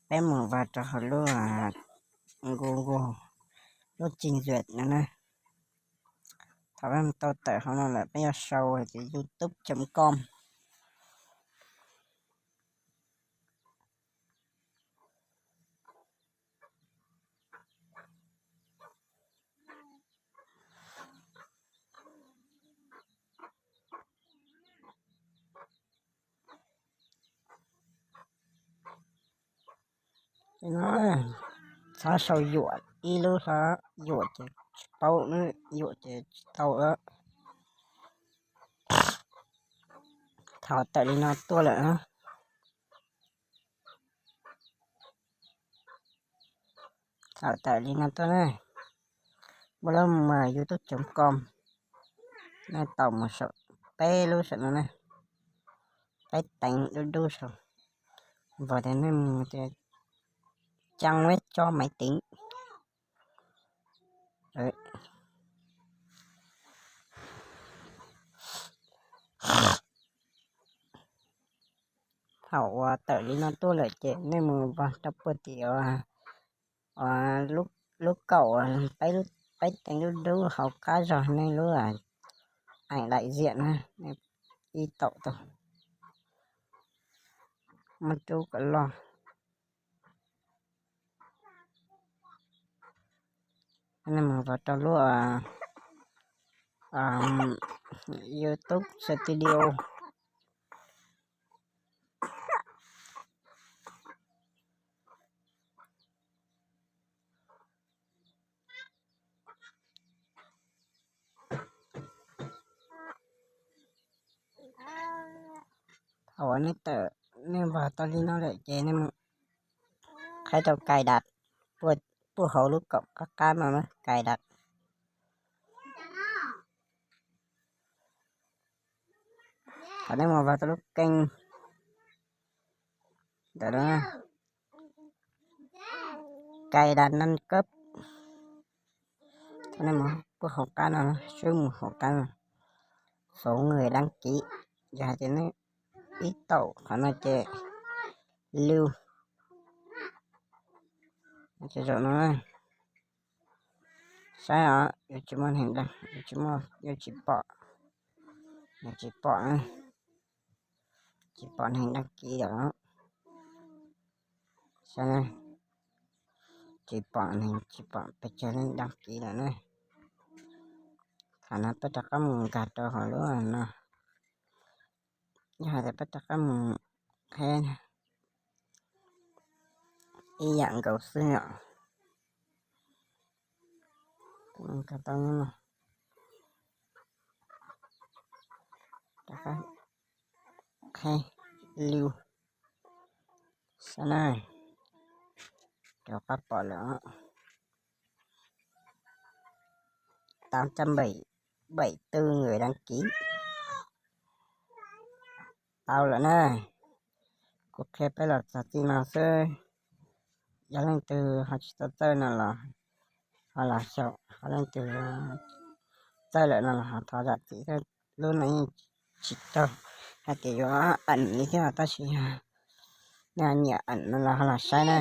Peb mus vag rau hauv lub Google, lub trình duyệt no na. Thaum peb mus tau tawm hauv no lawm peb yuav sau hais tias youtube chấm com. Txhob sau yuam ib lub hlo, yuam ces tsis paub, yuam ces tsis tau. Thaum tawm li no tuaj lawm, thaum tawm li no tuaj na, muaj lub mus youtube chấm com, nej tau mus saum peb lub saum no na, peb teev dub dub saum, vov tias nej mus tias trang web cho máy tính. Thaum uas tawm li no tuaj lawm ces nej mus vov rau puag tim lub kaum, peb teev dub dub hauv qab zog nej lub ảnh đại diện na, ib taum tau, muab rub kom loj. Nej mus vov rau lub YouTube Studio. Thaum uas nej tawm, nej vov tau li no lawm ces nej mus qhib rau cài đặt, puag hauv lub kaum qab qab no na, cài đặt. Thaum nej mus vov tau lub kênh ntawm no, cài đặt nâng cấp, thaum nej mus puag hauv qab no, swb mus hauv qab no, số người đăng ký, yog hais tias nej ib taum qhov no ces lưu, ces zaum no saib os, yuav tsis muaj neeg, yuav tsis muaj, yuav tsis pom, yuav tsis pom, tsis pom neeg đăng ký lawm. Saib, tsis pom neeg, tsis pom pes tsawg leej đăng ký lawm na. Thaum no peb rov qab mus nkag rau hauv lub no, yog hais tias peb rov qab mus qhib ib yam nkaus xwb yom. Nkag tau, rov qab qhib lưu, saib na, rov qab pom lawm. Tám trăm bảy mươi tư người đăng ký. Tau lawm na. Kuv qhia peb los txog txij no xwb. Yog leej twg ho tsis tau txawj no los ho los xyaum, ho leej twg txawj lawm no los ho thov zam txim thiab. Lub no yeej tsis raug hais tias yuav ẩn li thiab, tab sis yog nej nyiam ẩn no los ho los saib na.